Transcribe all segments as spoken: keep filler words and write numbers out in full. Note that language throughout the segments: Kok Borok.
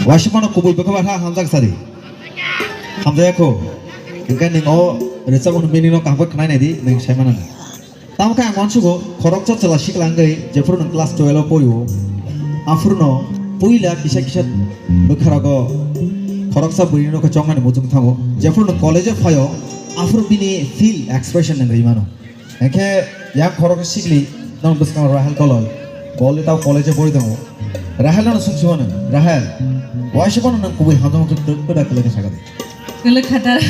Waisa mano kubui bwkha bai ha hamjak sari. Hamjaya kho. Hingke ning o rwchapmung meaning no kaham khe khnai nai di, ning sai mano. Tamo khe ang uansugo, khoroksa chwla sikla wngwi jephuru nwng class twelve o porio, aphuru no puila kisa kisa bwkharago khoroksa bwrwi no khe chongmani muchung thango. Jephuru nwng college o phaio, aphuru bini feel expression nwng rwi mano. Hingkhe yang khoroksa sikli nwng bwskango Rahel Koloi, bo le tamo college o pori tongo. Rahel no swngsi mano, Rahel, waisa bono nwng kubui hamjakma khe kwda kwlai khe sakha di. Kwlwk khatar.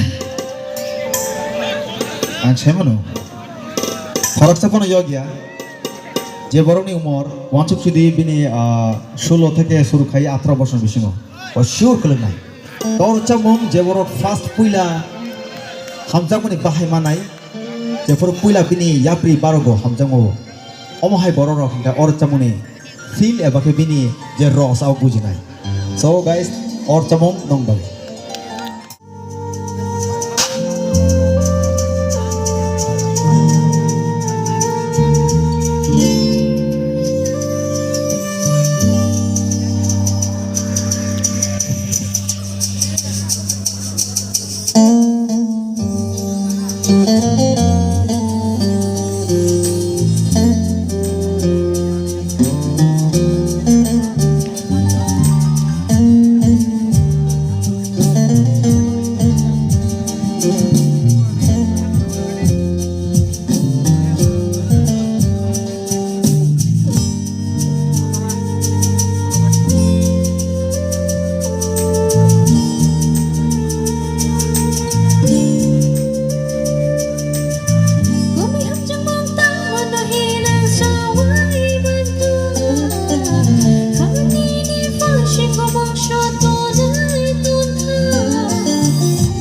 Ang sai mano. Khoroksa phano yok ya. Je borokni umor uansuk sudi bini, ah, solo theke suru khai atro bosor bisingo. O sure kwlwknai. Tor chamung je borok first puila hamjakmani bahai manai. Jephuru puila bini yapri barogo hamjakmao. Omo hai borok rok hingkha or chamungni feel eba khe bini je ros ao bujinai. So guys, or chamung nong bagwi.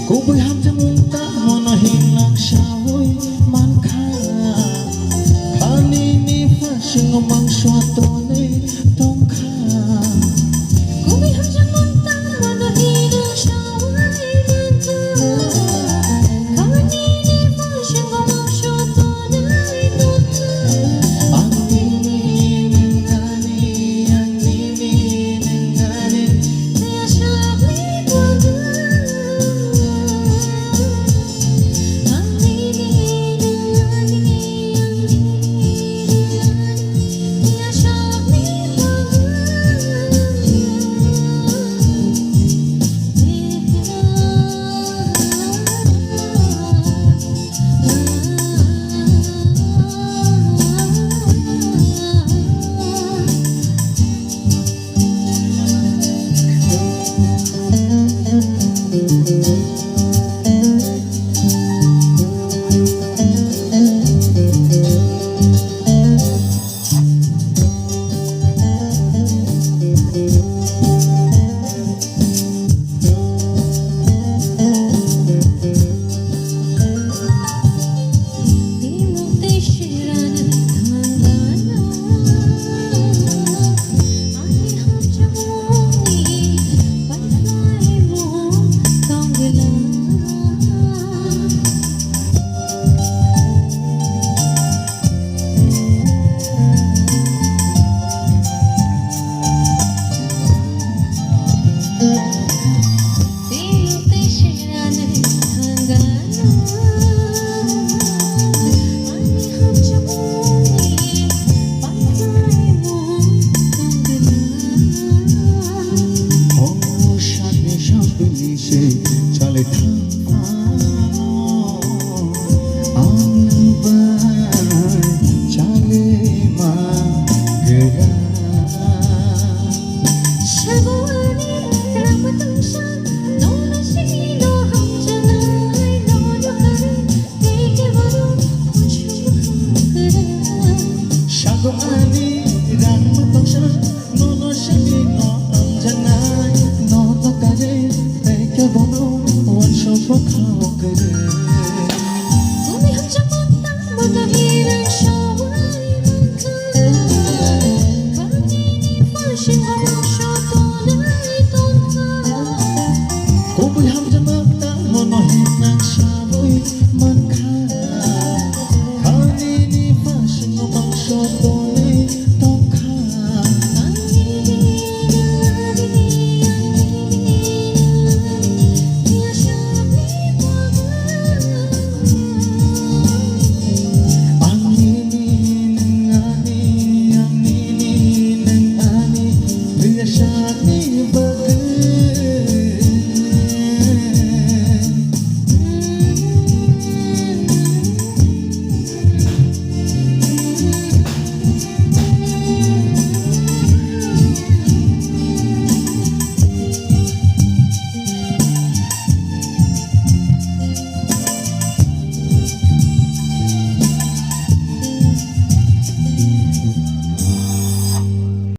Kubui hamjakmung tamo no hinang saui mankha. Khani ni phasingo mangso tonwi tongkha. Kubui hamjakmung tamo no hinang saui mankha. Khani ni phasingo mangso tonwi tongkha. Ang nini nang nani, ang nini nang nani.